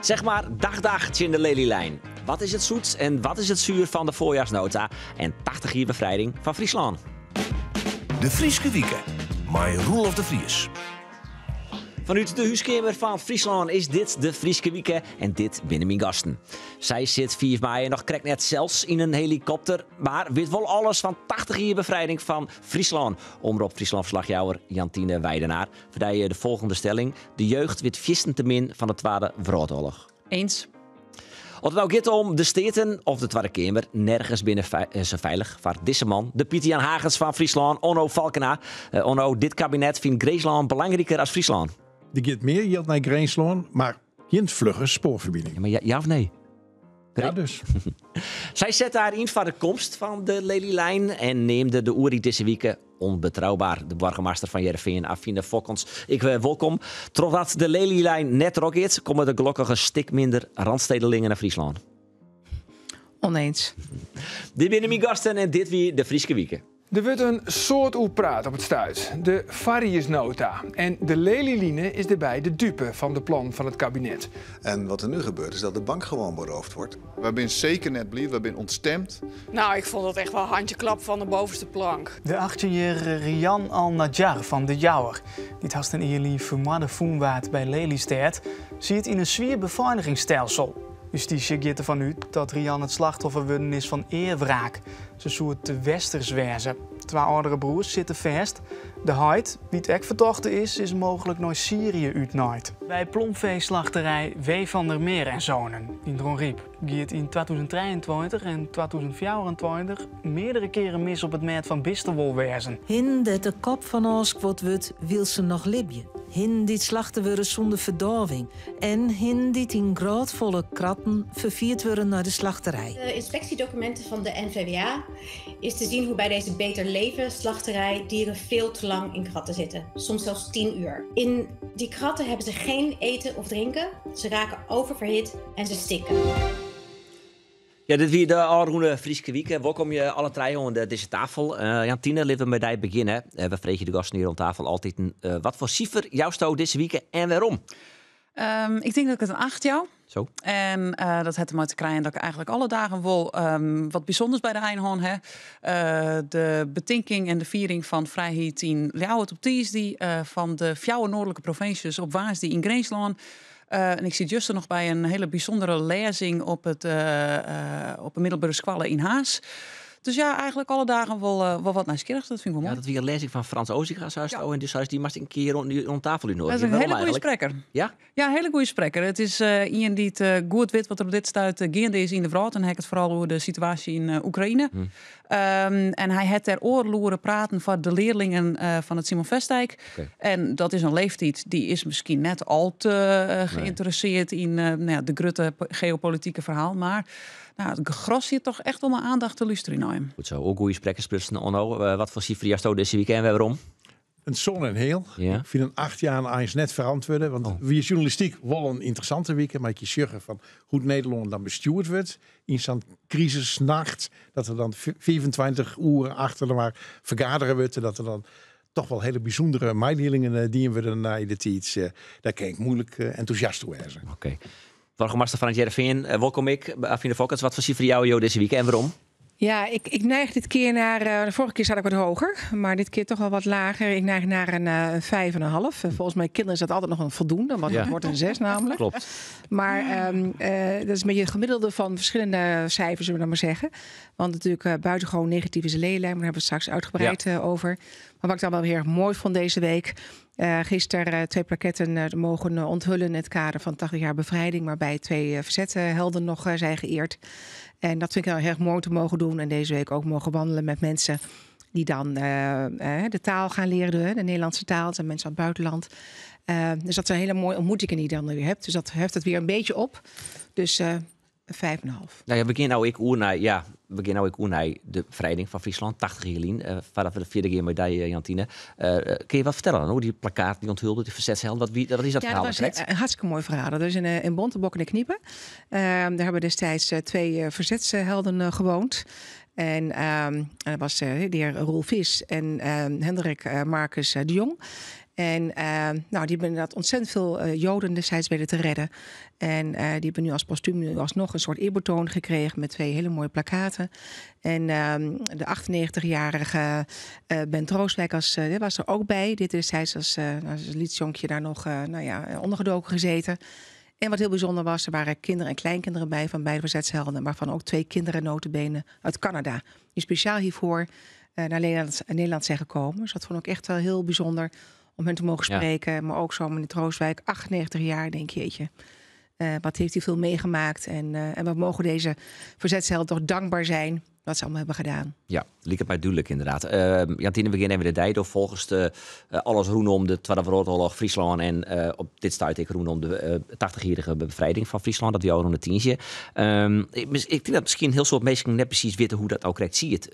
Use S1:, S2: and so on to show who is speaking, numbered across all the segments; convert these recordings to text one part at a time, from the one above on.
S1: Zeg maar dag dag tsjin de Lelylijn. Wat is it zoet en wat is it suer fan de Voorjaarsnota en 80 jier befrijding fan Fryslân?
S2: De Fryske Wike mei Roelof de Vries.
S1: Fanút de húskeamer fan Fryslân is dit de Fryske Wike en dit binne myn gasten. Sy sit 5 maaie noch krekt net sels yn in helikopter, mar wit wol alles fan 80 jier befrijding fan Fryslân. Omrop Fryslân-ferslachjouwer Jantine Weidenaar foar dy de folgjende stelling: De jeugd wit fierstente min fan de Twadde Wrâldoarloch.
S3: Eens.
S1: Oft it no giet om de Steaten of de Twadde Keamer, nergens binne se feilich foar dizze man, de Pieter Jan Hagens fan Fryslân, Onno Falkena. Onno, dit kabinet fynt Grinslân belangriker as Fryslân.
S4: Der giet mear jild nei Grinslân, mar gjin flugge spoarferbining.
S1: Ja, mar ja of nee?
S4: Ja dus.
S1: Sy sette har yn foar de komst fan de Lelylijn en neamde de oerheid dizze wike onbetrouwbaar. De boargemaster fan Hearrenfean, Avine Fokkens, ek wolkom. Trochdat de Lelylijn net trochgiet, komme der gelokkich in stik minder Randstedelingen nei Fryslân.
S3: Oneens.
S1: Dit binne myn gasten en dit wie de Fryske Wike.
S5: Der wurdt in soad oer praat op it stuit, de foarjiersnota. En de Lelyline is dêrby de dupe fan de plannen fan it kabinet.
S6: En wat er nu gebeurt is dat de bank gewoon beroofd wordt.
S7: Wy binne seker net bliid, wy binne ontstemd.
S8: Nou, ik vond dat echt wel handjeklap van de bovenste plank.
S9: De 18-jierrige Rian Al-Najjar fan De Jouwer, dy't hast in jier lyn fermoarde fûn waard by Lelystêd, siet yn in swier befeiligingsstelsel. Justysje giet derfan út dat Rian it slachtoffer wurden is fan earwraak. Se soe te westers wêze. Twa âldere broers sitte fêst. De heit, dy't ek fertochte is, is mooglik nei Syrië útnaaid. By plomfeeslachterij W. van der Meer en Zonen yn Dronryp gie it yn 2023 en 2024 meardere kearen mis op it mêd fan bistewolwêzen.
S10: Hinnen dêr't de kop fan ôfskuord wurdt wylst se noch libje, hinnen dy't slachte wurde sûnder ferdôving en hinnen dy't yn grôtfolle kratten ferfierd wurde nei de slachterij.
S11: De inspectiedokumenten van de NVWA is te zien hoe bij deze Beter Leven slachterij dieren veel te lang in kratten zitten, soms zelfs 10 uur. In die kratten hebben ze geen eten of drinken, ze raken oververhit en ze stikken.
S1: Ja, dit wie de ôfrûne Fryske Wike. Wolkom je alle trije oan dizze tafel. Jantine, litte we mei dy begjinne. We freegje de gasten hjir oan tafel altiten wat foar sifer jousto dizze wike en wêrom?
S3: Ik tink dat ik it in 8 jou.
S1: Zo.
S3: En dat hat dermei te krijen dat ik eigentlik alle dagen wol wat bysûnders by de ein hân ha. De betinking en de fiering fan frijheid yn Ljouwert op tiisdei, fan de fjouwer noardlike provinsjes op woansdei yn Grinslân. En ik siet juster noch by in hiele bysûndere lêzing op it op 'e middelbere skoalle yn Harns. Dus ja, eigentlik alle dagen wol wol wat nijsgjirrichs. Dat fyn ik wol
S1: Ja,
S3: moai.
S1: dat wie in lêzing fan Frans Osinga, seisto. En dus seist, dy moatst in kear oan tafel
S3: Dat
S1: útnoadigje.
S3: is in
S1: Wêrom
S3: hiele goede
S1: eigentlik?
S3: sprekker.
S1: Ja?
S3: Ja, in hiele goede sprekker. It is ien dy't goed wit wat der op dit stuit geande is yn de wrâld. En dan ha ik it foaral oer de situaasje yn Oekraïne. En hy hat dêr oardel oere praten foar de learlingen fan it Simon Vestdijk. En dat is in leeftiid dy is miskien net al te geïnteresseerd yn nou ja, de grutte geopolitike ferhaal. Mar nou, it gros siet toch echt wol mei oandacht te lústerjen nei him.
S1: Goed zo, ook goede sprekkers sprutsen. Onno, wat foar sifer jousto dizze wike en wêrom?
S4: In sân en heal.
S1: Ja.
S4: Ik fyn in 8 jaan eins net ferantwurde, want wie sjoernalistyk wol in ynteressante wike, mar as je sjogge fan hoe't Nederlân dan bestjoerd wurdt yn sa'n krisisnacht, dat der dan 25 oeren achter inoar fergadere wurdt en dat der dan toch wol hiele bysûndere meidielingen dien wurde nei de tiid, dêr kin ik muoilik entûsjast oer wêze.
S1: Oké. Boargemaster fan it Hearrenfean, wolkom ek. Avine Fokkens, wat foar sifer jouwe jo dizze wike en wêrom?
S12: Ja, ik neig dit keer naar. De vorige keer zat ik wat hoger, maar dit keer toch wel wat lager. Ik neig naar een 5,5. En volgens mijn kinderen is dat altijd nog een voldoende, want het wordt een 6 namelijk. Maar dat is een beetje het gemiddelde van verschillende cijfers, zullen we dan maar zeggen. Want natuurlijk buitengewoon negatief is de Lelylijn, maar daar hebben we het straks uitgebreid over. Maar wat ik dan wel heel erg mooi vond deze week. Gisteren twee plaketten mogen onthullen in het kader van 80 jaar bevrijding, waarbij twee verzethelden nog zijn geëerd. En dat vind ik wel heel erg mooi te mogen doen. En deze week ook mogen wandelen met mensen die dan de taal gaan leren, de Nederlandse taal. Dat zijn mensen uit het buitenland. Dus dat zijn hele mooie ontmoetingen die je dan weer hebt. Dus dat heft het weer een beetje op. Dus een 5,5.
S1: Nou ja, we gean no ek oer nei, ja, we gean no ek oer nei de befrijding fan Fryslân, 80 jier lyn. Foardat we der fierder gean mei dy, Jantine. Kinne je wat fertelle dan oer dy plakkaat dy onthulde, dy fersetsheld? Wat wie, wat is dat
S12: Ja,
S1: ferhaal
S12: dat was
S1: krekt?
S12: een hartstikke mooi verhaal. Dat is in Bontebok in de Kniepen. Daar hebben destijds twee verzetshelden gewoond. En dat was de heer Roel Vis en Hendrik Marcus de Jong. En nou, die hebben inderdaad ontzettend veel Joden destijds weten te redden. En die hebben nu als postuum nu alsnog een soort eerbetoon gekregen met twee hele mooie plakkaten. En de 98-jarige Ben Troostwijk was er ook bij. Dit is hij als liedjonkje daar nog nou ja, ondergedoken gezeten. En wat heel bijzonder was, er waren kinderen en kleinkinderen bij van beide verzetshelden, waarvan ook twee kinderen nota bene uit Canada, die speciaal hiervoor naar Nederland zijn gekomen. Dus dat vond ik echt wel heel bijzonder om hen te mogen spreken. Maar ook zo meneer Troostwijk, 98 jaar, denk je, jeetje. Wat heeft hij veel meegemaakt en wat mogen deze verzetshelden toch dankbaar zijn wat ze allemaal hebben gedaan.
S1: Ja, liep het mij duidelijk inderdaad. Jantine, we beginnen even de tijd door volgens de, alles rondom de Tweede Wereldoorlog Friesland en op dit stuit ik rondom de 80-jarige bevrijding van Friesland, dat we al rond de tientje. Ik denk dat misschien heel soort mensen net precies weten hoe dat ook correct ziet,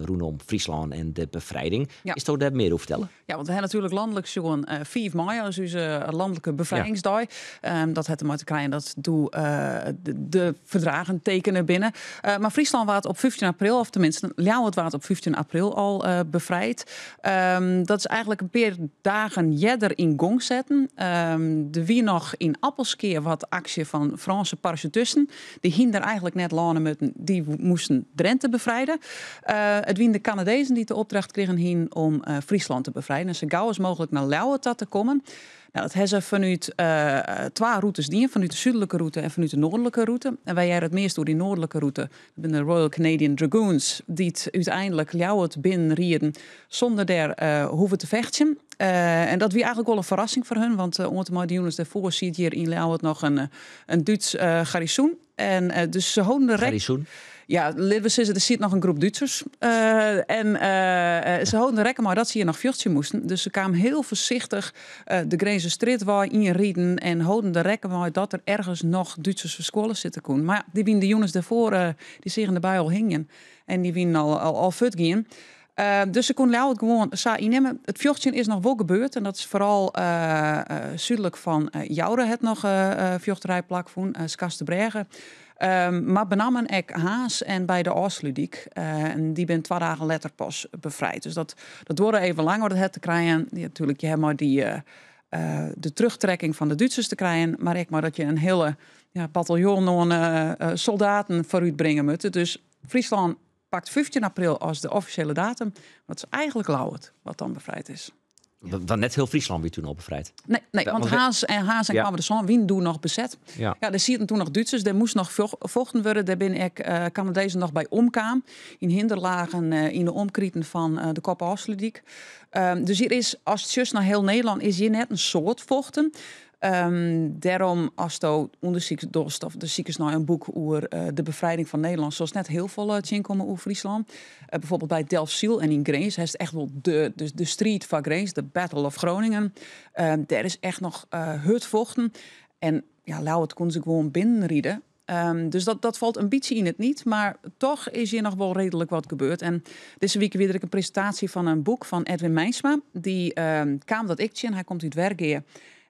S1: rondom Friesland en de bevrijding. Ja. Is dat daar meer over vertellen?
S3: Ja, want we hebben natuurlijk landelijk zo'n 5 mei als onze landelijke bevrijdingsdag. Ja. Dat het ermee te krijgen dat doe de verdragen tekenen binnen. Maar Friesland waard op 15 april, of tenminste Ljouwert waard op 15 april al bevrijd. Dat is eigenlijk een paar dagen jeder in gong zetten. De wie nog in Appelskeer wat actie van Franse parachutisten. Die hinder eigenlijk net lanen met, die moesten Drenthe bevrijden. Het wien de Canadezen die de opdracht kregen hien om Friesland te bevrijden. En zo gauw als mogelijk naar Ljouwert te komen. Nou, dat hebben ze vanuit twee routes die, vanuit de zuidelijke route en vanuit de noordelijke route. En wij het meest door die noordelijke route. Dat zijn de Royal Canadian Dragoons, die het uiteindelijk Ljouwert binnenrieden zonder daar hoeven te vechten. En dat was eigenlijk wel een verrassing voor hun, want onder de jongens daarvoor ziet hier in Ljouwert nog een Duits garnizoen. En dus ze houden de
S1: Garnizoen?
S3: Ja, er zit nog een groep Duitsers. En ze houden de rekken maar dat ze hier nog vjochtje moesten. Dus ze kwamen heel voorzichtig de Grenze Straatweg inrieden en houden de rekken maar dat er ergens nog Duitsers verscholen zitten kon. Maar ja, die wien de jongens daarvoor, die zich in de bui al hingen. En die wien al fut gingen. Dus ze kon Ljouwert gewoon sa innemen. Het vjochtje is nog wel gebeurd. En dat is vooral zuidelijk van Joure het nog vjochterij plakvoen, Skarsterbrêge. Maar benammen ek Haas en bij de Afsluitdyk. En die ben 2 dagen later pas bevrijd. Dus dat duurde even langer dat het te krijgen. Ja, natuurlijk, je hebt maar die, de terugtrekking van de Duitsers te krijgen. Maar ik maar dat je een hele bataljon soldaten vooruit brengen moet. Dus Friesland pakt 15 april als de officiële datum. Dat is eigenlijk Ljouwert wat dan bevrijd is.
S1: Dan net heel Friesland weer toen al bevrijd.
S3: Nee, want Haas en kwamen de zon, Wien doen nog bezet. Ja, er zitten toen nog Duitsers, daar moest nog vochten worden. Daar ben ik Canadezen nog bij omkam. In hinderlagen in de omkrieten van de Kop Afsluitdyk. Dus hier is, als het just naar heel Nederland is hier net een soort vochten. Daarom, als je onderzoek dorst of de ziekes naar een boek over de bevrijding van Nederland, zoals net heel veel komen over Friesland. Bijvoorbeeld bij Delfziel en in Grins, hij is echt wel de street van Grins, de Battle of Groningen. Daar is echt nog hard vochten. En ja, Ljouwert kon ze gewoon binnenrieden. Dus dat valt een beetje in het niet, maar toch is hier nog wel redelijk wat gebeurd. En deze week weer ik een presentatie van een boek van Edwin Meinsma. Die kwam dat ik en hij komt uit Wergeer.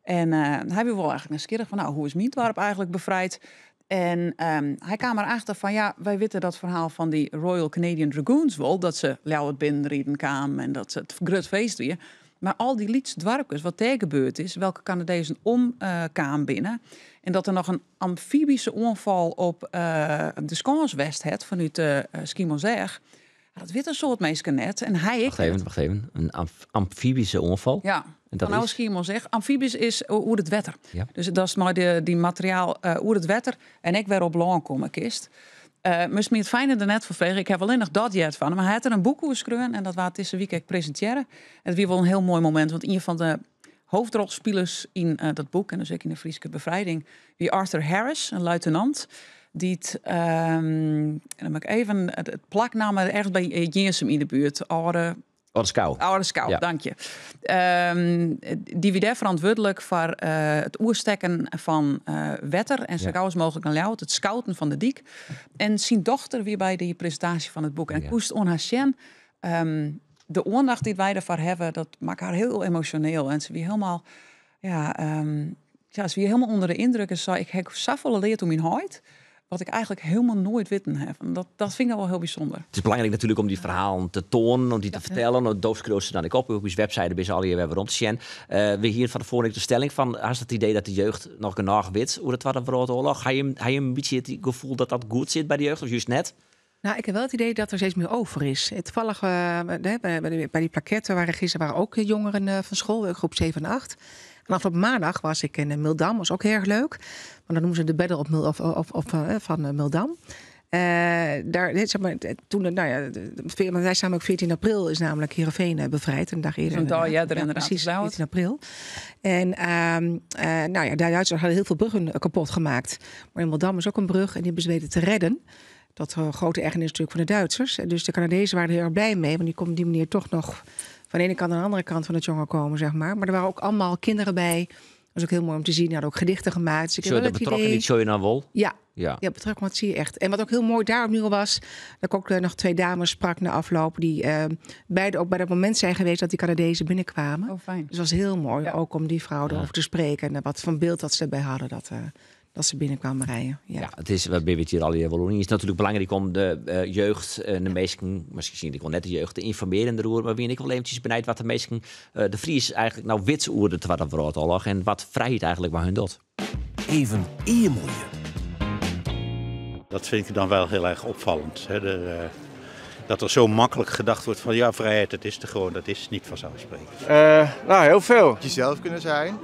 S3: En hij wil wel eigenlijk nieuwsgierig van, nou, hoe is mijn dorp eigenlijk bevrijd? En hij kwam erachter van, ja, wij weten dat verhaal van die Royal Canadian Dragoons wel, dat ze Ljouwert binnenrieden kwamen en dat ze het groot feest weer. Maar al die Lietse dwarpjes, wat daar gebeurd is, welke Canadezen omkwamen binnen. En dat er nog een amfibische onval op de Skânswest het vanuit de Skiermûntseach. Dat weet een soort meeske net. En hij
S1: wacht even. Een amfibische onval?
S3: Ja. En dat nou is? Amfibisch is hoe het wetter. Ja. Dus dat is maar die materiaal hoe het wetter. En ik weer op land komen kist. Moest me het fijne er net voor. Ik heb alleen nog dat jet van. Maar hij had er een boek over geschreven en dat was deze week ik presenteren. En het was wel een heel mooi moment. Want een van de hoofdrolspelers in dat boek, en dus ook in de Friese bevrijding, wie Arthur Harris, een luitenant. Die het, en dan moet ik even het plaknaam ergens bij Jinsum in de buurt. Oude
S1: Skou.
S3: Oude Skou, ja. Dank je. Die wie daar verantwoordelijk voor het oerstekken van wetter en zo gauw als mogelijk naar Ljouwert, het scouten van de diek. En zijn dochter weer bij die presentatie van het boek. En koest on haar sjen, de aandacht die wij ervoor hebben, dat maakt haar heel emotioneel. En ze weer helemaal, ze weer helemaal onder de indruk. En zei, ik heb zoveel geleerd om mijn huid. Wat ik eigenlijk helemaal nooit witten heb. En dat vind ik nou wel heel bijzonder.
S1: Het is belangrijk natuurlijk om die verhalen te tonen, om die te vertellen. Do skriuwst se dan ek op. Op ús website binne se allegear wer werom te sjen. We hiene fan tefoaren de stelling fan, hast it idee dat de jeugd noch genôch wit oer de Twadde Wrâldoarloch? Ha je in bytsje it gefoel dat dat goed sit by de jeugd of just net?
S12: Nou, ik heb wel het idee dat er steeds meer over is. Toevallig bij die plaquette waren gisteren waren ook jongeren van school, groep 7 en 8. En afgelopen maandag was ik in Mildam, was ook heel erg leuk. Want dan noemen ze de Battle op Mil, of, of, of van Mildam. Daar, dit, zeg maar, toen, nou ja, de, de, de, want wij staan ook 14 april is namelijk Heerenveen bevrijd. Een dag eerder.
S3: Zo'n dag, ja, er
S12: Ja,
S3: inderdaad.
S12: precies,
S3: Blauw.
S12: 14 april. En nou ja, de Duitsers hadden heel veel bruggen kapot gemaakt. Maar in Mildam is ook een brug en die hebben ze weten te redden. Dat grote ergernis natuurlijk van de Duitsers. En dus de Canadezen waren er heel erg blij mee. Want die konden op die manier toch nog van de ene kant naar de andere kant van het jongen komen, zeg maar. Maar er waren ook allemaal kinderen bij. Dat was ook heel mooi om te zien. Die hadden ook gedichten gemaakt. Dus ik heb
S1: Zo,
S12: wel
S1: de
S12: het
S1: betrokken
S12: idee
S1: niet zo je nou wol?
S12: Ja.
S1: Ja.
S12: Ja, betrokken, want dat zie je echt. En wat ook heel mooi daar opnieuw was, dat ik ook nog 2 dames sprak na afloop, die beide ook bij dat moment zijn geweest dat die Canadezen binnenkwamen.
S3: Oh, fijn.
S12: Dus het was heel mooi ook om die vrouw erover te spreken en wat van beeld dat ze erbij hadden, dat ze binnenkwamen rijden. Ja.
S1: Ja, het is, we hebben het hier al hier wel. Het is natuurlijk belangrijk om de jeugd en de meesten, misschien zie ik wel net de jeugd, te informeren erover. Maar wie en ik wel eventjes benijd wat de meesten de Fries eigenlijk nou wit oer de Tweede Wereldoorlog en wat vrijheid eigenlijk waar hun doet.
S2: Even eermoeien.
S13: Dat vind ik dan wel heel erg opvallend. Hè? Dat er zo makkelijk gedacht wordt van ja, vrijheid, dat is er gewoon, dat is niet vanzelfsprekend.
S5: Nou, heel veel.
S7: Jezelf kunnen zijn.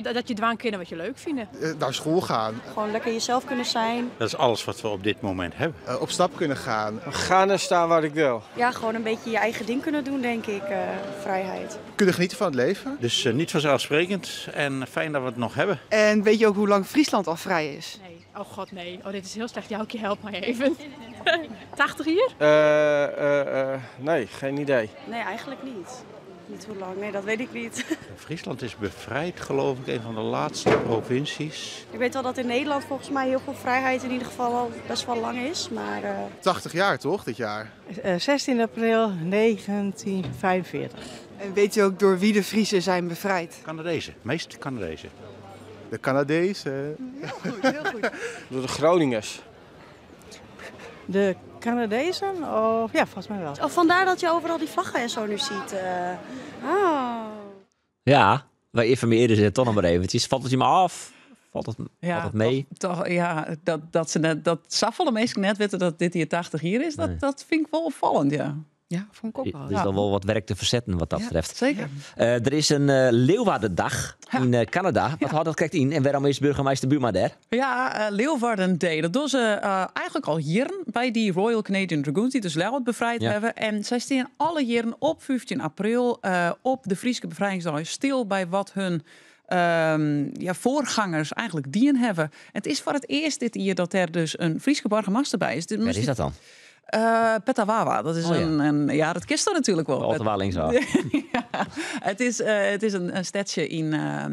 S14: Dat je dwang kunnen wat je leuk vindt.
S7: Naar school gaan.
S15: Gewoon lekker jezelf kunnen zijn.
S13: Dat is alles wat we op dit moment hebben.
S7: Op stap kunnen gaan.
S5: Gaan en staan waar ik wil.
S15: Ja, gewoon een beetje je eigen ding kunnen doen, denk ik. Vrijheid.
S7: Kunnen genieten van het leven.
S13: Dus niet vanzelfsprekend en fijn dat we het nog hebben.
S8: En weet je ook hoe lang Friesland al vrij is?
S14: Nee. Oh god, nee. Oh, dit is heel slecht. Joukje, help mij even. 80 hier?
S5: Nee, geen idee.
S15: Nee, eigenlijk niet. Niet hoe lang. Nee, dat weet ik niet.
S13: Friesland is bevrijd, geloof ik, een van de laatste provincies.
S15: Ik weet wel dat in Nederland volgens mij heel veel vrijheid in ieder geval al best wel lang is, maar
S7: 80 jaar toch, dit jaar?
S16: 16 april 1945.
S8: En weet u ook door wie de Friezen zijn bevrijd?
S13: Canadezen, meeste Canadezen.
S7: De Canadezen.
S8: Heel goed, heel goed.
S5: Door de Groningers.
S16: De Canadezen? Of, ja, volgens mij wel.
S15: Oh, vandaar dat je overal die vlaggen en zo nu ziet. Oh.
S1: Ja, wij informeren ze toch nog maar eventjes. Valt het je maar af? Valt
S3: Ja,
S1: het mee?
S3: Toch, ja, dat, dat ze net, dat Saffel de meesten net weten dat dit hier 80 hier is, dat vind ik wel opvallend, ja.
S12: Ja, vond ik ook wel.
S1: Er is dan wel wat werk te verzetten wat dat
S3: Ja,
S1: betreft.
S3: Zeker.
S1: Er is een Leeuwardendag in Canada. Wat houdt dat krijgt in? En waarom is burgemeester Buma daar?
S3: Ja, Leeuwarden Day. Dat doen ze eigenlijk al jaren bij die Royal Canadian Dragoons, die dus Leeuwarden bevrijd hebben. En zij staan alle jaren op 15 april op de Frieske Bevrijdingsdag stil bij wat hun voorgangers eigenlijk dien hebben. En het is voor het eerst dit jaar dat er dus een Frieske burgemeester bij is. Dus
S1: Waar is dat dan?
S3: Petawawa, dat is een, ja, dat kist er natuurlijk wel.
S1: Ottawa linksaf.
S3: Ja, het is een stadje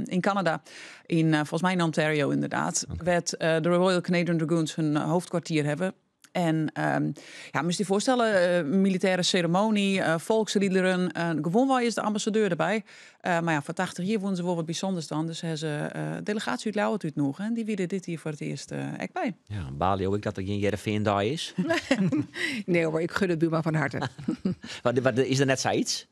S3: in Canada. In volgens mij in Ontario inderdaad. Werd de Royal Canadian Dragoons hun hoofdkwartier hebben. En moest je voorstellen, militaire ceremonie, volksliederen. Gewoon wel is de ambassadeur erbij. Maar voor 80 jaar wonen ze wel wat bijzonders dan. Dus hebben ze delegatie uit Ljouwert uit nog. En die willen dit hier voor het eerst echt bij.
S1: Ja, Bali ook dat er geen Heerenveen daar is.
S12: Nee hoor, ik gun het Buma van harte.
S1: Maar is er net zoiets?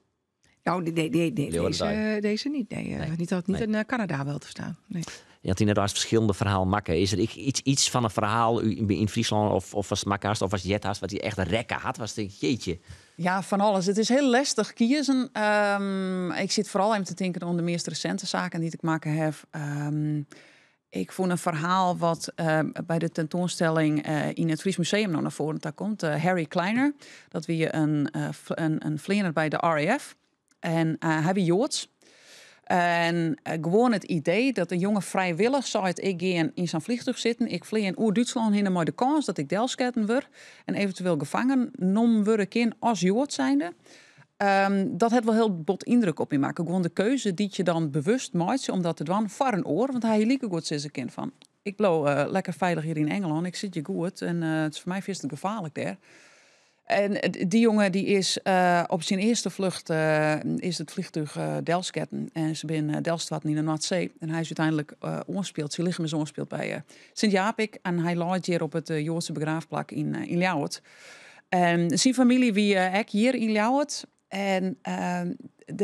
S12: Nou, nee, nee, nee, nee,
S1: Leeuwarden daar.
S12: deze niet. Nee, niet dat, niet in Canada wel te staan. Nee.
S1: Je had inderdaad verschillende verhalen maken. Is er iets van een verhaal in Friesland of was het Makkaast of was het Jethast, wat hij echt rekken had? Was het jeetje?
S3: Ja, van alles. Het is heel lastig kiezen. Ik zit vooral even te denken om de meest recente zaken die ik maken heb. Ik vond een verhaal wat bij de tentoonstelling in het Fries Museum nog naar voren daar komt. Harry Kleiner, dat wie een vleerder bij de RAF. En hij was Joods. En gewoon het idee dat een jongen vrijwillig zei, ik ga in zo'n vliegtuig zitten, ik vlieg in Oer-Duitsland heen, maar de kans dat ik delsketten word en eventueel gevangen nom worden kan als Jood zijnde. Dat het wel heel bot indruk op je maken. Gewoon de keuze die je dan bewust maakt om dat te doen voor een oor. Want hij liep goed sinds een kind van, ik blijf lekker veilig hier in Engeland, ik zit je goed en het is voor mij veel te gevaarlijk daar. En die jongen die is op zijn eerste vlucht is het vliegtuig delsketten en ze bin delstoarten in de Noordzee. En hij is uiteindelijk oanspeeld, zijn lichaam is oanspeeld bij Sint-Japik en hij leit hier op het Joodse begraafplak in Ljouwert. En zijn familie wie ek hier in Ljouwert. En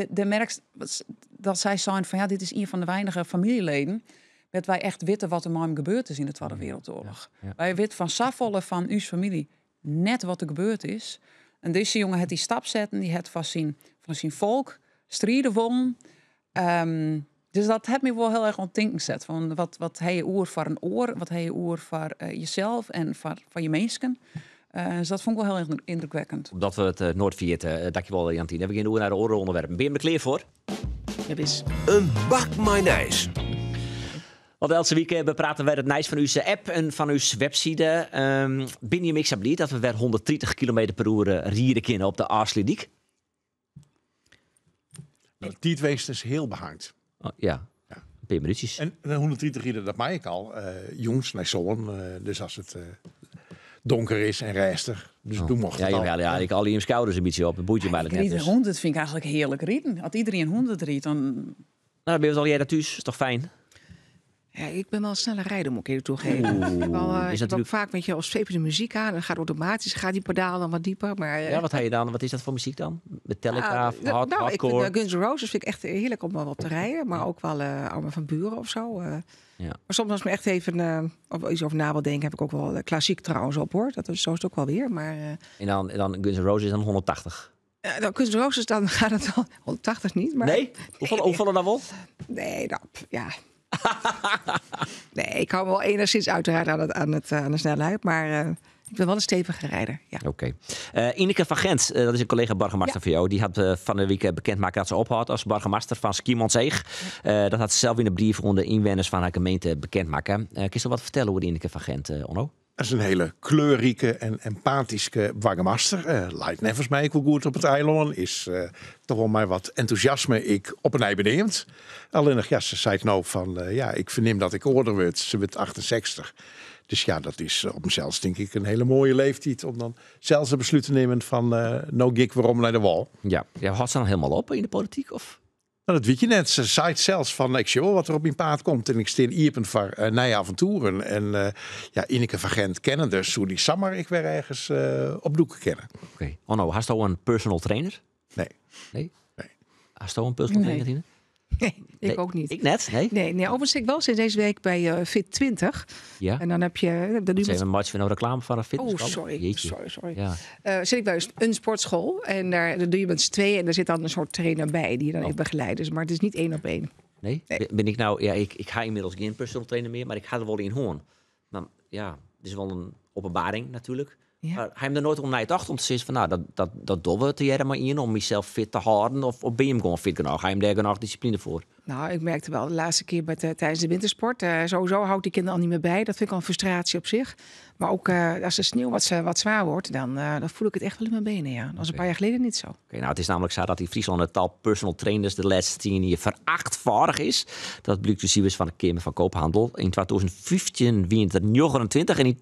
S3: de merkst dat zij zijn van ja, dit is een van de weinige familieleden dat wij echt weten wat er met hem gebeurd is in de Tweede Wereldoorlog. Wij weten van safolle van uw familie net wat er gebeurd is. En deze jongen het die stap zetten, die het van zijn volk strijden won. Dus dat heeft me wel heel erg ontdenken zet. Van wat hij je oor voor een oor, wat hij je oor voor jezelf en voor je mensen. Dus dat vond ik wel heel erg indrukwekkend.
S1: Omdat we het nooit vergeten. Dankjewel, Jantine. We gaan door naar de oren onderwerpen. Ben je er klaar voor?
S12: Ja, is.
S2: Een bak mayonaise.
S1: Want elke week bepraten we het nieuws van uw app en van uw website. Ben je mix blij dat we weer 130 kilometer per uur rijden kunnen op de Afsluitdyk?
S4: Nou, die weest is heel behangt.
S1: Oh, ja.
S4: Ja.
S1: Een paar minuutjes.
S4: En de 130 rijden, dat maak ik al. Jongens, naar zoon. Dus als het donker is en reistig. Dus
S1: Oh.
S4: toen mocht
S1: Ja,
S4: het al.
S1: jawel, ja, ik al die schouders een beetje op. Het boeit je
S3: Ja,
S1: maar
S3: ik
S1: net.
S3: ried
S1: Dus.
S3: 100 vind ik eigenlijk heerlijk rijden. Als iedereen 100 rijdt, dan...
S1: Nou, dan ben je al jij dat thuis. Is toch fijn?
S12: Ja, ik ben wel sneller rijden, moet ik eerlijk toegeven.
S1: Oeh,
S12: Ik heb al,
S1: is
S12: ik heb ook
S1: natuurlijk
S12: vaak met je op de muziek aan. En dan gaat automatisch gaat die pedaal dan wat dieper. Maar,
S1: Ja, wat heb je dan? Wat is dat voor muziek dan? Metallica,
S12: Ik vind,
S1: hardcore?
S12: Guns N' Roses vind ik echt heerlijk om op te rijden. Maar ook wel Armin van Buuren of zo. Maar soms als ik me echt even of iets over na wil denken, heb ik ook wel klassiek trouwens op, hoor. Dat is, zo is het ook wel weer. Maar,
S1: En dan Guns N' Roses dan 180.
S12: Ja, dan Guns N' Roses, dan gaat het al 180 niet. Maar...
S1: Nee? Hoeveel dan wel?
S12: Nee, nou, pff, ja. Nee, ik hou me wel enigszins uiteraard aan de snelheid. Maar ik ben wel een stevige rijder. Ja.
S1: Oké. Ineke van Gent, dat is een collega burgemeester van jou. Die had van de week bekendmaakt dat ze ophoudt als burgemeester van Skiermûntseach. Dat had ze zelf in de brief onder de inwoners van haar gemeente bekendmaken. Kun je wat vertellen over Ineke van Gent, Onno?
S4: Dat is een hele kleurrijke en empathische burgemeester. Lijkt nevens mij ook wel goed op het eiland. Is toch wel maar wat enthousiasme ik op een ei beneemt. Alleen nog, ja, ze zei het nou van, ja, ik verneem dat ik ouder word. Ze wordt 68. Dus ja, dat is op mezelf denk ik een hele mooie leeftijd om dan zelfs een besluit te nemen van no gig waarom naar de wal.
S1: Ja, ja, had ze dan helemaal op in de politiek? Of?
S4: Nou, dat weet je net. Ze zei het zelfs van, ik zie wel wat er op mijn paad komt. En ik steen iepen voor nieuwe avonturen. En ja, Ineke van Gent kennen dus. Hoe die Sammer ik weer ergens op doeken kennen.
S1: Oké. Onno, hast du een personal trainer?
S4: Nee.
S1: Nee?
S4: Nee.
S1: Hast du een personal
S12: Nee.
S1: trainer, Tine?
S12: Nee, ik
S1: Nee,
S12: ook niet.
S1: Ik net? Nee?
S12: Nee, nee, overigens zit ik wel sinds deze week bij Fit 20.
S1: Ja.
S12: En dan heb je, dan
S1: Wat
S12: doe je
S1: zijn we match weer nou reclame van een fitness?
S12: Oh, sorry.
S1: Jeetje.
S12: Sorry, sorry.
S1: Ja.
S12: Zit ik bij een sportschool en daar doe je met z'n tweeën en daar zit dan een soort trainer bij die je dan even begeleidt. Dus, maar het is niet 1 op 1.
S1: Nee?
S12: Nee.
S1: Ben ik nou, ja, ik ga inmiddels geen personal trainer meer, maar ik ga er wel in hoorn. Maar ja, het is wel een openbaring natuurlijk.
S12: Ja.
S1: Maar hij heeft er nooit om naar het achter om te zeggen van, nou, dat doen we te jaren maar in om jezelf fit te houden. Of ben je hem gewoon fit genoeg? Ga je hem daar genoeg discipline voor?
S12: Nou, ik merkte wel de laatste keer tijdens de wintersport. Sowieso houdt die kinderen al niet meer bij. Dat vind ik al een frustratie op zich. Maar ook als de sneeuw wat zwaar wordt, dan voel ik het echt wel in mijn benen. Ja. Dat was een paar jaar geleden niet zo.
S1: Oké, nou, het is namelijk zo dat in Friesland het tal personal trainers de laatste 10 jaar verachtvaardig is. Dat blijkt dus hier van de Kamer van Koophandel. In 2015 wint er 29 en in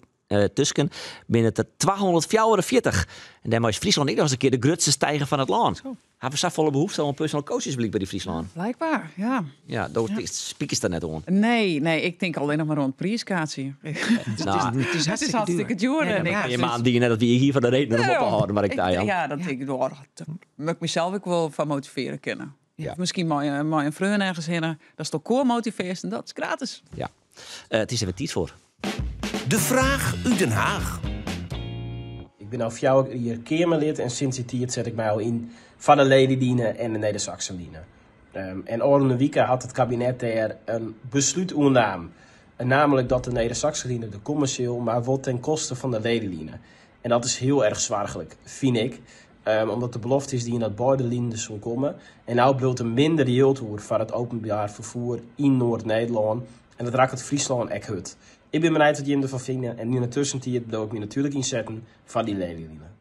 S1: tussen binnen het er 244. En daarmee is Friesland niet nog eens een keer de grootste stijger van het land.
S12: Zo.
S1: Hebben ze volle behoefte aan personal coaches blijkbaar bij die Friesland?
S3: Blijkbaar, ja.
S1: Ja, daar
S3: Ja.
S1: spiek is daar net om.
S3: Nee, nee, ik denk alleen nog maar rond prijskaartje.
S1: Nou,
S12: Het is
S3: Het is
S12: hartstikke
S3: hartstikke
S12: duur.
S3: duur.
S12: Ja,
S3: en
S12: dat
S3: ik
S12: waar.
S1: Je maand die je net dat we hier van de reden om
S3: Ja,
S1: op te houden, maar ik
S3: ik
S1: daar, Jan.
S3: Ja, dat denk ik, oh, dat moet ik mezelf ook wel van motiveren kunnen.
S1: Ja.
S3: Of misschien mooi een vreun ergens heen. Dat is toch koor motiveert en dat is gratis.
S1: Ja. Het is even tijd voor.
S2: De vraag uit Den Haag.
S17: Ik ben al 4 jaar Kamerlid en sinds die tijd zet ik mij al in van de Lelyline en de Nedersaksenline. En Orne Wieke had het kabinet daar een besluit oernaam. En namelijk dat de Nedersaksenline de commercieel, maar wordt ten koste van de Lelyline. En dat is heel erg zwaargelijk, vind ik. Omdat de belofte is die in dat beide lijnen zullen komen. En nou bloot er minder yield voor het openbaar vervoer in Noord-Nederland. En dat raakt het Friesland echt hut. Ik ben benieuwd wat jullie ervan vinden. En nu in de tussentijd wil ik me natuurlijk inzetten van die Lelyline.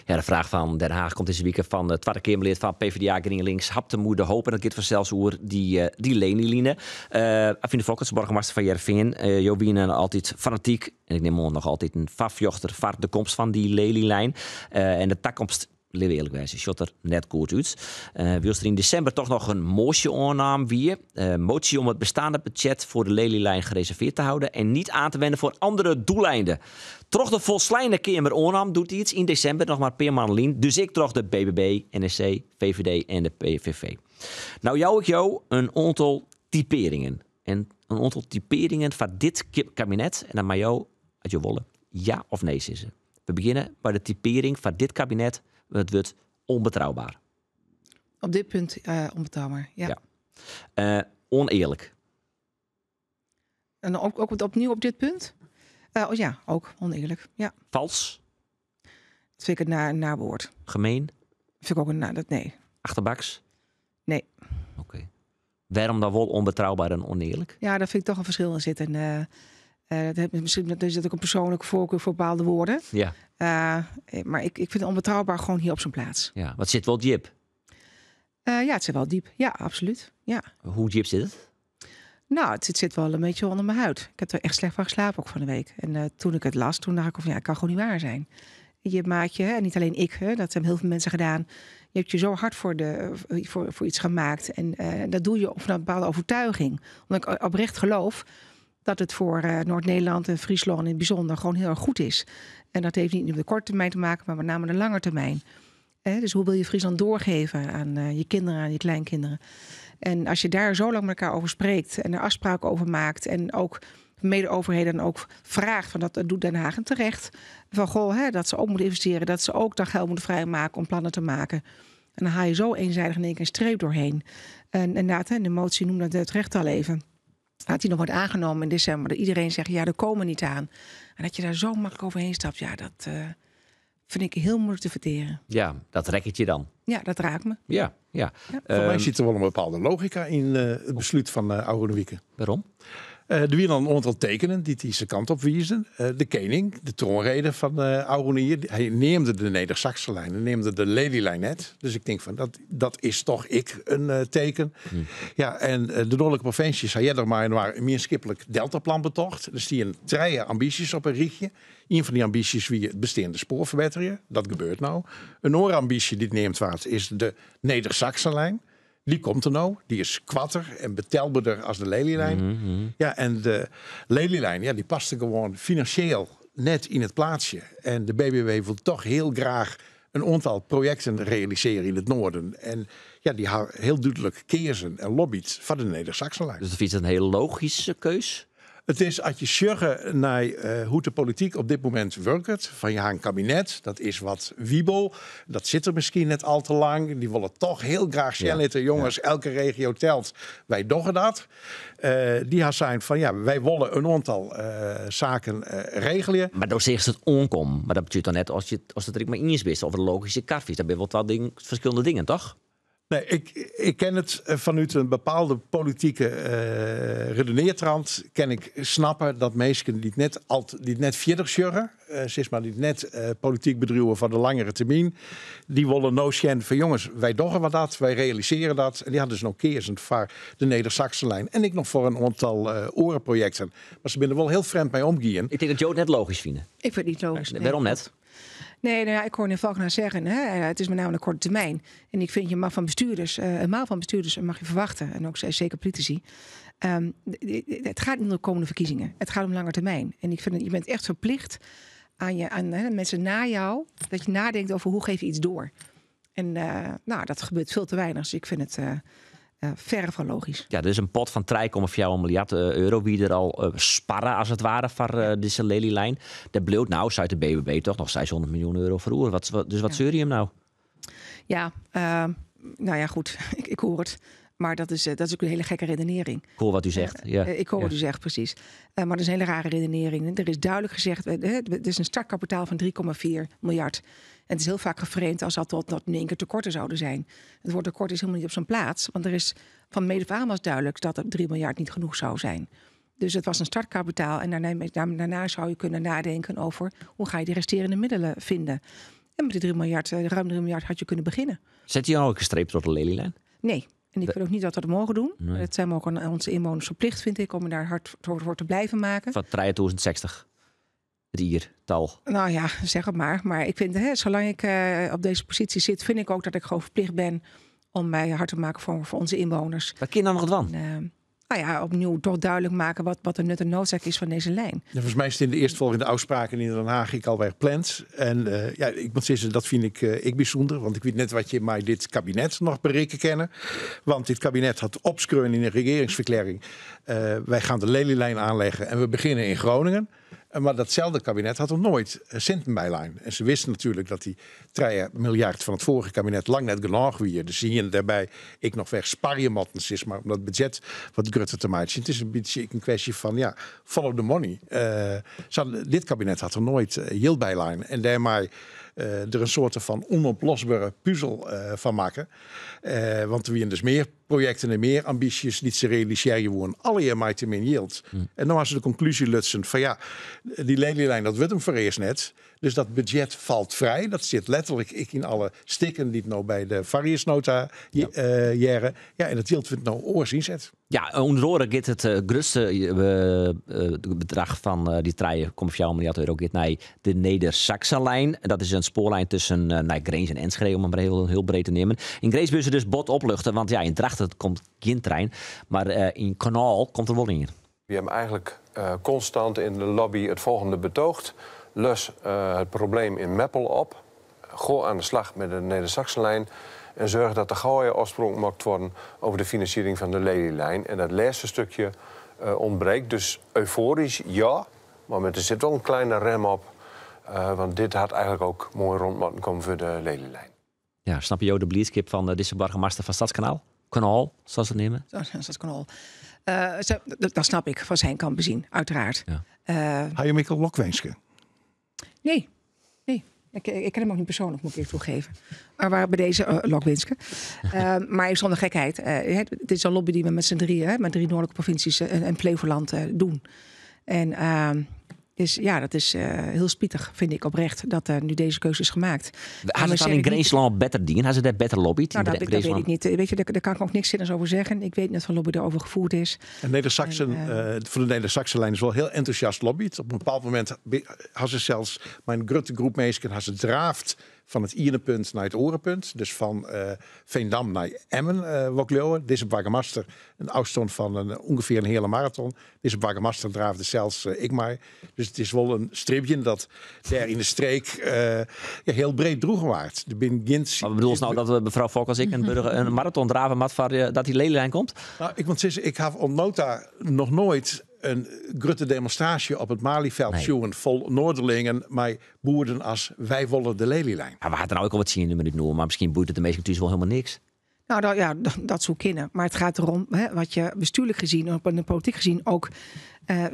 S1: Ja, de fraach fan Den Haag komt dizze wike fan de Twadde Keamerlid fan PvdA GrienLinks Habtamu de Hoop. En dat giet fansels oer dy, eh, dy Lelyline. Uh, Avine Fokkens, boargemaster fan Hearrenfean. Uh, jo wiene altyd fanatyk en ik nim oan noch altyd in foarfjochter foar de komst fan dy Lelylijn. Uh, en de takomst litte we earlik wêze, sjocht der net goed út. Uh, wylst der yn desimber toch noch in moasje oannaam wie. Uh, motie om het bestaande budget voor de Lelylijn gereserveerd te houden en niet aan te wenden voor andere doeleinden. Troch de folsleine Keamer oannaam doetiids yn desimber noch mar in pear moannen lyn. Dus ek troch de BBB, NSC, VVD en de PVV. No jou ik jo in oantal typearringen. En in oantal typearringen foar dit kabinet. En dan meie jo, as jo wolle, ja of nee sizze. We begjinne by de typearring foar dit kabinet. It wurd onbetrouwbaar.
S12: Op dit punt uh, onbetrouwbaar, ja.
S1: ja. Uh, onearlik.
S12: En ook, ook opnieuw op dit punt? Uh, oh ja, ook oneerlijk. Ja.
S1: Vals?
S12: Dat vind ik een naar, naar woord.
S1: Gemeen?
S12: Vind ik ook een naar, dat nee.
S1: Achterbaks?
S12: Nee.
S1: Oké. Okay. Waarom dan wel onbetrouwbaar en oneerlijk?
S12: Ja, daar vind ik toch een verschil in zitten. Uh, uh, dat heeft misschien dat is dat ook een persoonlijke voorkeur voor bepaalde woorden.
S1: Ja.
S12: Uh, maar ik, ik vind onbetrouwbaar gewoon hier op zijn plaats.
S1: Ja, wat zit wel diep?
S12: ja, het zit wel diep. Ja, absoluut. Ja.
S1: Hoe diep zit het?
S12: Nou, het zit, zit wel een beetje onder mijn huid. Ik heb er echt slecht van geslapen ook van de week. En uh, toen ik het las, toen dacht ik van ja, het kan gewoon niet waar zijn. Je maakt je, en niet alleen ik, hè, dat hebben heel veel mensen gedaan. Je hebt je zo hard voor, de, voor, voor iets gemaakt. En uh, dat doe je vanuit een bepaalde overtuiging. Omdat ik oprecht geloof dat het voor uh, Noord-Nederland en Friesland in het bijzonder gewoon heel erg goed is. En dat heeft niet op de korte termijn te maken, maar met name de lange termijn. Eh, dus hoe wil je Friesland doorgeven aan uh, je kinderen, aan je kleinkinderen? En als je daar zo lang met elkaar over spreekt en er afspraken over maakt en ook mede-overheden ook vraagt, van dat doet Den Haag en terecht, van goh, hè, dat ze ook moeten investeren, dat ze ook dan geld moeten vrijmaken om plannen te maken. En dan haal je zo eenzijdig in één keer een streep doorheen. En inderdaad, hè, de motie noemde dat terecht al even. Dat die nog wordt aangenomen in december. Dat iedereen zegt, ja, daar komen we niet aan. En dat je daar zo makkelijk overheen stapt, ja, dat uh, vind ik heel moeilijk te verteren.
S1: Ja, dat rekt je dan.
S12: Ja, dat raakt me.
S1: Ja, ja.
S4: ja. Voor mij zit er wel een bepaalde logica in uh, het besluit van uh, Oude Wieken.
S1: Waarom?
S4: Er waren een aantal tekenen die deze kant op wiezen. De koning, de troonrede van uh, Auronier, hij neemde de Neder-Saxe-lijn, hij neemde de Lelylijn net. Dus ik denk van, dat, dat is toch ik een uh, teken. Ja, en de noordelijke provincies had er maar een meerschippelijk deltaplan betocht. Dus die een drie ambities op een rietje. Een van die ambities wie het bestaande spoor verbeteren. Dat gebeurt nou. Een andere ambitie die het neemt waard is de Neder-Saxe-lijn. Die komt er nou. Die is kwatter en betelbaarder als de Lelylijn. Mm -hmm. Ja, en de Lelylijn, ja, die paste gewoon financieel net in het plaatsje. En de BBW wil toch heel graag een aantal projecten realiseren in het noorden. En ja, die hebben heel duidelijk keersen en lobbyt van de Neder-Saxenlijn.
S1: Dus dat is een hele logische keus?
S4: Het is als je sjuggen naar uh, hoe de politiek op dit moment werkt. Van ja, een kabinet, dat is wat wiebel. Dat zit er misschien net al te lang. Die willen toch heel graag ja. Jongens, ja. elke regio telt. Wij doggen dat. Uh, die gaan zijn van ja, wij willen een aantal uh, zaken regelen.
S1: Maar dan zegt het onkom. Maar dat betekent dan net als, je, als het er maar eens wist of een logische kar is. Dat ben wel ding, verschillende dingen, toch?
S4: Nee, ik, ik ken het vanuit een bepaalde politieke uh, redeneertrand. Ken ik snappen dat mensen die net, al, die net verder sjurren, uh, zeg maar, die net uh, politiek bedrijven van de langere termijn, die willen no van jongens, wij doggen wat dat, wij realiseren dat. En die hadden dus nog keersend voor de Neder-Saxe-lijn. En ik nog voor een aantal uh, orenprojecten. Maar ze binnen wel heel vreemd mee omgaan.
S1: Ik denk dat Jo het net logisch vinden.
S12: Ik vind het niet logisch.
S1: Nee. Waarom net?
S12: Nee, nou ja, ik hoor meneer Valkena zeggen, hè, het is met name de korte termijn. En ik vind je mag van bestuurders, een maal van bestuurders mag je verwachten, en ook zeker politici. Um, het gaat niet om de komende verkiezingen. Het gaat om lange termijn. En ik vind dat je bent echt verplicht aan, je, aan hè, mensen na jou, dat je nadenkt over hoe geef je iets door. En uh, nou, dat gebeurt veel te weinig. Dus ik vind het uh, uh, verre van logisch.
S1: Ja, er is een pot van 3,4 miljard euro wie er al uh, sparren als het ware voor uh, deze Lelylijn. Dat bleef nou, uit de BBB toch nog 600 miljoen euro verroer. Wat, wat, dus wat ja. zeur je hem nou?
S12: Ja, nou ja, goed, ik, ik hoor het. Maar dat is, dat is ook een hele gekke redenering.
S1: Ik hoor wat u zegt. Ja.
S12: Ik hoor wat u zegt, precies. Maar dat is een hele rare redenering. Er is duidelijk gezegd, het is een startkapitaal van 3,4 miljard. En het is heel vaak geframed als dat tot in één keer tekorten zouden zijn. Het woord tekort is helemaal niet op zijn plaats. Want er is van mede af aan was duidelijk dat het 3 miljard niet genoeg zou zijn. Dus het was een startkapitaal. En daarna, daarna zou je kunnen nadenken over hoe ga je die resterende middelen vinden. En met die 3 miljard, ruim 3 miljard, had je kunnen beginnen.
S1: Zet je dan ook een streep door de Lelylijn?
S12: Nee. En ik vind ook niet dat we dat mogen doen.
S1: Nee.
S12: Dat zijn we ook aan onze inwoners verplicht, vind ik, om daar hard voor te blijven maken.
S1: Van 2060. Het iertal.
S12: Nou ja, zeg het maar. Maar ik vind, hè, zolang ik op deze positie zit, vind ik ook dat ik gewoon verplicht ben om mij hard te maken voor onze inwoners.
S1: Wat kun je dan nog van?
S12: En, nou ja, opnieuw toch duidelijk maken wat de nut en noodzaak is van deze lijn.
S4: Ja, volgens mij is het in de eerstvolgende afspraken in Den Haag ik alweer gepland. En ja, ik moet zeggen, dat vind ik bijzonder. Want ik weet net wat je mij dit kabinet nog bereken kennen. Want dit kabinet had opskreun in een regeringsverklaring. Wij gaan de Lelylijn aanleggen en we beginnen in Groningen. Maar datzelfde kabinet had nog nooit centen bijlijn. En ze wisten natuurlijk dat die 3 miljard van het vorige kabinet lang net genoeg wie. Dus zie je daarbij ik nog weg sparjemotten is, maar om dat budget wat grutter te maken. Het is een beetje een kwestie van, ja, follow the money. Dit kabinet had er nooit yield bijlijn. En daarmee er een soort van onoplosbare puzzel van maken. Want er waren dus meer projecten en meer ambities die ze realiseren worden. Alle jaar maakt hem in yield. En dan was de conclusie lutsen van ja, die Lelylijn, dat wordt hem voor eerst net. Dus dat budget valt vrij. Dat zit letterlijk ik in alle stikken die het nou bij de Variusnota jaren. Ja, en dat yield wordt nou oors inzet.
S1: Ja, onder andere gaat het grootste bedrag van die 3,4 miljard euro gaat naar de Nedersaksenlijn. Dat is een spoorlijn tussen naar Grins en Enschede, om het maar heel, heel breed te nemen. In Grins moeten ze dus bot opluchten, want ja, in Drachten komt geen trein, maar in Kanaal komt er wel in.
S18: We hebben eigenlijk constant in de lobby het volgende betoogd. Los het probleem in Meppel op. Gooi aan de slag met de Nedersaksenlijn. En zorg dat de gouden afspraak gemaakt worden over de financiering van de Lelylijn. En dat laatste stukje ontbreekt. Dus euforisch, ja. Maar er zit wel een kleine rem op. Want dit had eigenlijk ook mooi rond moeten komen voor de Lelylijn.
S1: Ja, snap je ook de blieskip van deze burgemeester van Stadskanaal? Kanaal, zoals ze het nemen?
S12: Zo, Stadskanaal. Dat snap ik van zijn kant bezien, uiteraard.
S4: Ga je Mikkel Lokwenske?
S12: Nee, nee. Ik ken hem ook niet persoonlijk, moet ik eerlijk toegeven. Maar waar bij deze Lokwinske. Maar even zonder gekheid. Het is een lobby die we met z'n drieën, hè, met 3 noordelijke provincies en Flevoland doen. En dus ja, dat is heel spietig, vind ik oprecht, dat er nu deze keuze is gemaakt.
S1: Had
S12: En
S1: ze het dan
S12: we
S1: in
S12: zeggen niet
S1: Greensland beter dienen? Had ze daar beter lobbyt?
S12: Nou,
S1: In
S12: dat weet ik
S1: Greensland?
S12: niet. Weet je, daar kan ik ook niks zinnigs over zeggen. Ik weet net van lobby daarover gevoerd is.
S4: En
S12: En
S4: voor de Neder-Saxenlijn is wel heel enthousiast lobbyt. Op een bepaald moment had ze zelfs mijn grote groep meesken, had ze draaft van het ene punt naar het orenpunt. Dus van Veendam naar Emmen, Wokleeuwen. Deze burgemeester, een afstand van ongeveer een hele marathon. Deze burgemeester draafde zelfs ik maar. Dus het is wel een stripje dat daar in de streek ja, heel breed droegen waard. De bin Gint
S1: Maar bedoel je nou dat we mevrouw Fok als ik een, burger, een marathon draven, maar van dat die Lelylijn komt?
S4: Nou, ik moet zeggen, ik heb op nota nog nooit een grote demonstratie op het Malieveld zien vol Noorderlingen, maar boerden als wij willen de Lelylijn.
S1: Ja, we hadden nou ook al wat zien in de minuut noemen, maar misschien boeit het de meesten natuurlijk wel helemaal niks.
S12: Nou, dat, ja, dat, dat zou kunnen. Maar het gaat erom, hè, wat je bestuurlijk gezien en op de politiek gezien ook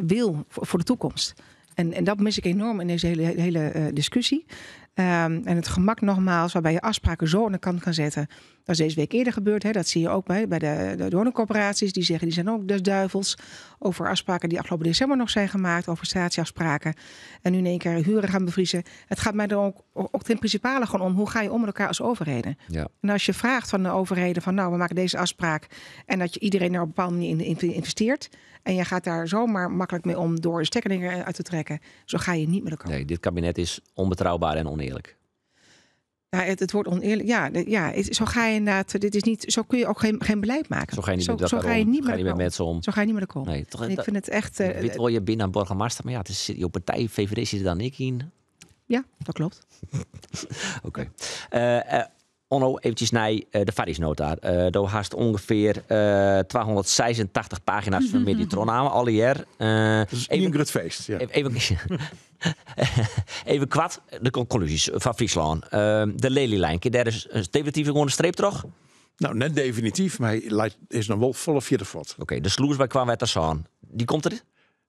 S12: wil voor de toekomst. En dat mis ik enorm in deze hele discussie. En het gemak nogmaals, waarbij je afspraken zo aan de kant kan zetten. Dat is deze week eerder gebeurd. Hè. Dat zie je ook bij de woningcorporaties. Die zeggen, die zijn ook des duivels. Over afspraken die afgelopen december nog zijn gemaakt. Over statieafspraken. En nu in één keer huren gaan bevriezen. Het gaat mij er ook ten principale gewoon om. Hoe ga je om met elkaar als overheden? En als je vraagt van de overheden van nou, we maken deze afspraak. En dat je iedereen daar op een bepaalde manier in investeert. En je gaat daar zomaar makkelijk mee om door de stekker eruit te trekken. Zo ga je niet met elkaar om.
S1: Nee, dit kabinet is onbetrouwbaar en oneerlijk.
S12: Ja, het wordt oneerlijk. Ja, de, ja, het, zo ga je inderdaad. Dit is niet, zo kun je ook geen beleid maken.
S1: Zo ga je niet
S12: Zo,
S1: met
S12: zo
S1: elkaar
S12: ga je
S1: om.
S12: niet
S1: Zo ga je
S12: met
S1: niet met
S12: elkaar om.
S1: mensen om.
S12: Zo ga je niet met elkaar om.
S1: Nee, toch,
S12: En ik
S1: dat
S12: vind het echt,
S1: Ik weet wel, je bent aan burgemeester, maar ja, het is, je partij VVD zit er dan ik in.
S12: Ja, dat klopt.
S1: Oké. Onno, eventjes naar de Varisnota. Daar haast ongeveer 286 pagina's van Meditron aan, alle jaar.
S4: Dat is een groot feest. Ja.
S1: Even kwart, de conclusies van Friesland. De Lelylijn, daar is een definitief gewoon een streep terug?
S4: Nou, net definitief, maar hij is nog wel volle vierde vod.
S1: Oké, de sloes bij kwam werd er aan. Die komt er?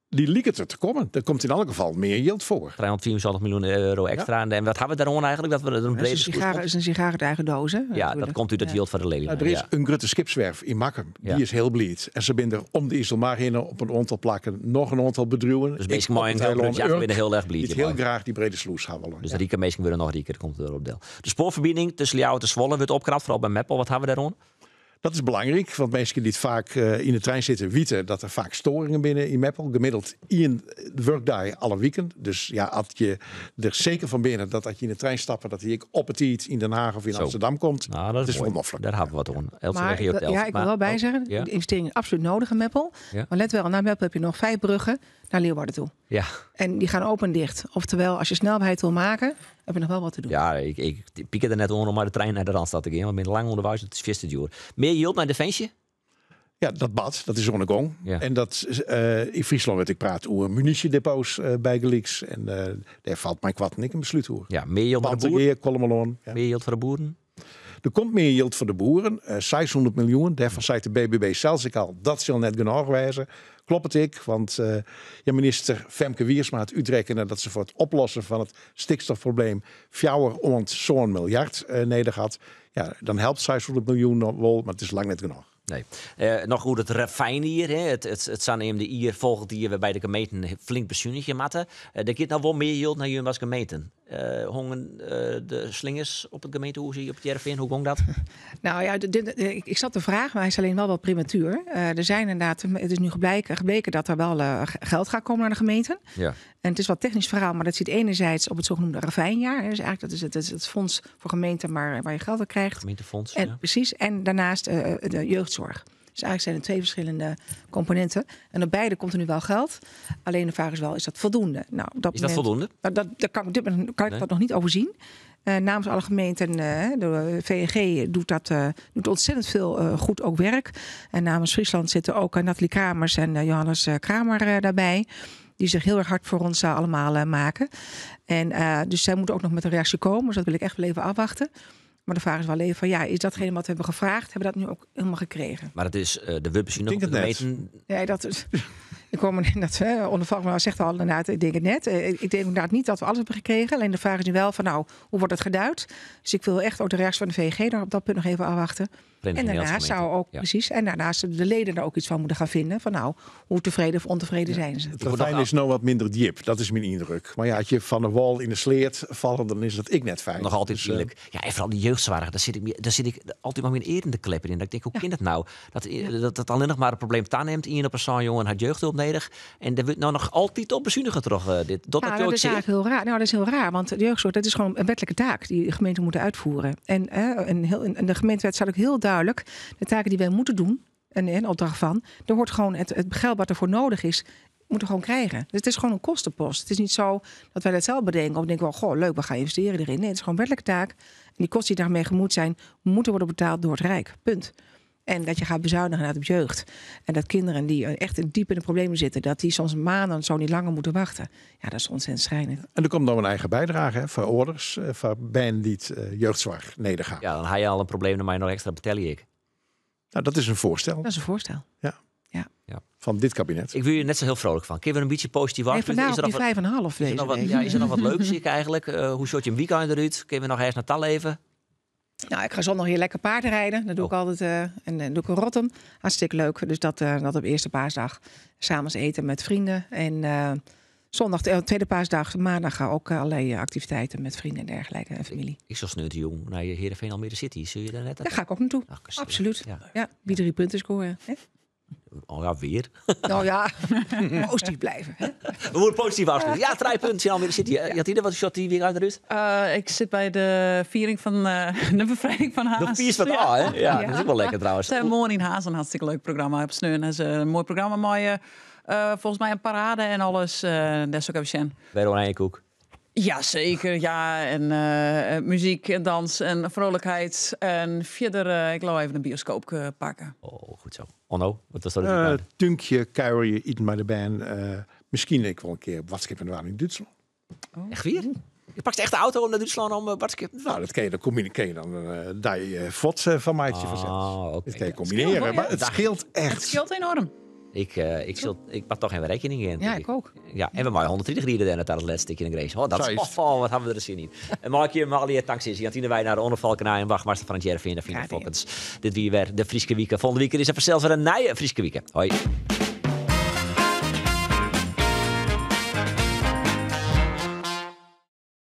S4: Dy liket der te kommen. Der komt yn alle gefallen mear jild foar.
S1: 375 miljoen euro ekstra. En wat hawwe we dêroan eigentlik? Dat we der in brede
S12: slûs is in sigaar út eigen doos, hè?
S1: Ja, dat komt út dat jild foar de Lelylijn.
S4: Nou, der is in grutte skipswerf yn Makkum. Dy is hiel bliid. En se binne der om de Iselmar hinne op in oantal plakken noch in oantal bedriuwen.
S1: Dus minsken mei in hiel grut jacht binne hiel erch bliid.
S4: Dy't hiel graach dy brede slûs ha wolle.
S1: Dus de rike minsken wurde noch riker, komt it derop del. De spoarferbining tusken Ljouwert en Zwolle wurdt opknapt, foaral by Meppel. Wat hawwe we dêroan?
S4: Dat is belangryk, want minsken dy't faak yn de trein sitte witte dat der faak storingen binne yn Meppel. Gemiddeld ien wurkdei alle wiken. Dus ja, as je der seker fan binne dat as je yn de trein stappe, dat dy ek op 'e tiid yn Den Haag of yn Amsterdam komt.
S1: Nou, dat
S4: is wol noflik.
S1: Dêr hawwe we wat oan. Eltse regio telt.
S12: Ja, ik wil wel by sizze, de ynvestearring is absolút nedich yn Meppel. Mar let wel, nei Meppel ha je noch fiif bruggen nei Leeuwarden ta.
S1: Ja.
S12: En dy geane open en ticht. Oftewol, as je snelheid wol meitsje, ha je noch wol wat te dwaan.
S1: Ja, ik pik der net oan om mei de trein nei de Randstad te gean, want bin lang ûnderweis, it is fierste djoer. Mear jild nei Definsje?
S4: Ja, dat bart. Dat is oan de gong. En dat, yn Fryslân wurdt ek praat oer munysjedepots bygelyks. En dêr falt meikoarten ek in beslút oer.
S1: Ja, mear jild foar de boeren.
S4: Kollumerlân. Ja.
S1: Mear jild foar de boeren?
S4: Der komt mear jild foar de boeren, 600 miljoen. Dêrfan seit de BBB sels ek al, dat sil net genôch wêze. Kloppet ek, want ja, minister Femke Wiersma hat útrekkene dat se foar it oplossen fan it stikstofprobleem 4 oant 7 miljard nedich hat. Ja, dan helpt 600 miljoen noch wol, mar it is lang net genôch.
S1: Nee. Noch oer it ravijnjier, hè, it saneamde jier folgjend jier wêrby't de gemeenten flink besunigje moatte. Der giet no wol mear jild nei jim as gemeenten. Hongen de slingers op it gemeentehûs hjir op It Hearrenfean? Hoe gong dat?
S12: Nou ja, ik snap de vraag, maar hij is alleen wel wat prematuur. Er zijn inderdaad, het is nu gebleken dat er wel geld gaat komen naar de gemeenten. En het is wat technisch verhaal, maar dat zit enerzijds op het zogenoemde ravijnjaar. Hè. Dus eigenlijk dat is het fonds voor gemeenten waar je geld op krijgt.
S1: Gemeentefonds, ja.
S12: Precies. En daarnaast de jeugdzorg. Dus eigenlijk zijn er twee verschillende componenten. En op beide komt er nu wel geld. Alleen de vraag is wel, is dat voldoende? Nou, op dat
S1: Is dat
S12: moment
S1: voldoende?
S12: Nou, dat, dat kan ik op dit moment kan ik dat nog niet overzien. Namens alle gemeenten, de VNG doet ontzettend veel goed ook werk. En namens Friesland zitten ook Nathalie Kramers en Johannes Kramer daarbij. Die zich heel erg hard voor ons allemaal maken. En dus zij moeten ook nog met een reactie komen. Dus dat wil ik echt wel even afwachten. Maar de vraag is wel even van, ja, is datgene wat we hebben gevraagd, hebben we dat nu ook helemaal gekregen?
S1: Maar het is de wupjes
S4: Ik denk
S1: nog op de
S4: het net.
S1: gemeenten.
S12: Nee, dat is, ik kom er dat, hè, onder maar zegt al inderdaad, ik denk het net. Ik denk inderdaad niet dat we alles hebben gekregen. Alleen de vraag is nu wel van, hoe wordt het geduid? Dus ik wil echt ook de reactie van de VNG daar op dat punt nog even afwachten.
S1: Vereniging
S12: En
S1: Nederlandse
S12: daarnaast zou
S1: Gemeenten.
S12: ook, precies, en daarnaast de leden daar ook iets van moeten gaan vinden. Van hoe tevreden of ontevreden zijn ze.
S4: Het ravijn is nou wat minder diep, dat is mijn indruk. Maar ja, als je van de wal in de sleert vallen, dan is dat ik net fijn.
S1: Nog altijd
S4: Dus
S1: pijnlijk. Ja, en vooral die jeugdzorg, daar zit ik altijd maar mijn eer in de kleppen in. Dat ik denk, hoe kan dat nou? Dat dat alleen nog maar het probleem taneemt. Iemand op een zo'n jongen had jeugdhulp nodig. En daar wordt nou nog altijd op bezuinigen toch? Dit. Dat
S12: Ja,
S1: natuurlijk
S12: dat is
S1: zeer.
S12: eigenlijk heel raar. Nou, dat is heel raar, want de jeugdzorg, dat is gewoon een wettelijke taak die de gemeenten moeten uitvoeren. En de gemeentewet staat ook heel duidelijk, de taken die wij moeten doen, en opdracht van, er hoort gewoon het geld wat ervoor nodig is, moeten we gewoon krijgen. Dus het is gewoon een kostenpost. Het is niet zo dat wij dat zelf bedenken of denken, wel, goh, leuk, we gaan investeren erin. Nee, het is gewoon een wettelijke taak. En die kosten die daarmee gemoet zijn, moeten worden betaald door het Rijk. Punt. En dat je gaat bezuinigen naar de jeugd. En dat kinderen die echt diep in de problemen zitten, dat die soms maanden zo niet langer moeten wachten. Ja, dat is ontzettend schrijnend.
S4: En er komt nog een eigen bijdrage, hè, voor ouders, voor bijen die het jeugdzorg nedergaan.
S1: Ja, dan heb je al een probleem, dan moet je nog extra betalen ik.
S4: Nou, dat is een voorstel.
S12: Dat is een voorstel.
S4: Ja.
S12: Ja.
S4: Van dit kabinet.
S1: Ik wil je net zo heel vrolijk van. Kunnen we een beetje positief
S12: Nee,
S1: afsluiten?
S12: vandaar
S1: Is er
S12: op
S1: nog
S12: die
S1: wat
S12: 5,5
S1: Is er
S12: deze
S1: nog wat,
S12: week.
S1: ja, is er nog wat leuks ik eigenlijk? Hoe soort je een weekend eruit? Kunnen we nog ergens naar Tal even?
S12: Nou, ik ga zondag hier lekker paardrijden. Dat doe ik altijd. En dan doe ik een Rottum. Hartstikke leuk. Dus dat op eerste paasdag. Samen eten met vrienden. En zondag, de tweede paasdag, maandag ga ook allerlei activiteiten met vrienden en dergelijke en familie.
S1: Ik zal sneeuwt jong naar je Heerenveen Almere City. Zul je daar net
S12: Daar ga ik ook naartoe.
S1: Ach, kasteel.
S12: Absoluut.
S1: Ja.
S12: Ja, wie 3 punten scoren. Hè?
S1: Oh ja, weer.
S12: Nou ja, positief blijven. Hè?
S1: We moeten positief afsluiten. Ja, 3 punten in Almere City. Je had hier wat shot die weer uit de rust?
S3: Ik zit bij de viering van de bevrijding van Haas.
S1: De vier van A, hè? Ja, dat is ook wel lekker trouwens.
S3: Het is in Haas, een hartstikke leuk programma. Op Sneun is een mooi programma. Mooie, volgens mij een parade en alles. Dat is ook even zien.
S1: Bij de Oranjekoek.
S3: Ja, zeker. Ja, en muziek en dans en vrolijkheid. En verder, ik wil even een bioscoop pakken.
S1: Oh, goed zo. Onno, wat was dat?
S4: Tunkje, kuierje, eten bij de band. Misschien ik wel een keer op Watskip en de Waan in Duitsland.
S1: Oh. Echt weer? Je pakt echt de auto om naar Duitsland om Watskip?
S4: Nou, dat kan je dan combineren. Kun je dan daar je vod van maatje
S1: Ah,
S4: verzet.
S1: oké.
S4: Dat kan je combineren,
S3: Scheelt wel,
S4: maar
S3: ja.
S4: het scheelt echt.
S3: Het scheelt enorm.
S1: Ik, eh, ik, sil, ik moat toch even rekkening gean.
S12: Ja, ik ook.
S1: Ja, en we meie 130 ride dêr nei it lêste stikje yn de Grins. Oh, dat,
S4: Sa is it.
S1: oh, wat hawwe we der sin yn. En mei ik jim allegear tank sizze. Jantine Weidenaar, Onno Falkenhayn en wachtmaster fan it Hearrenfean, Davina Fokkens. Dit wie wer de Fryske Wike. Folgjende wike is der fansels wer in nije Fryske Wike. Hoi.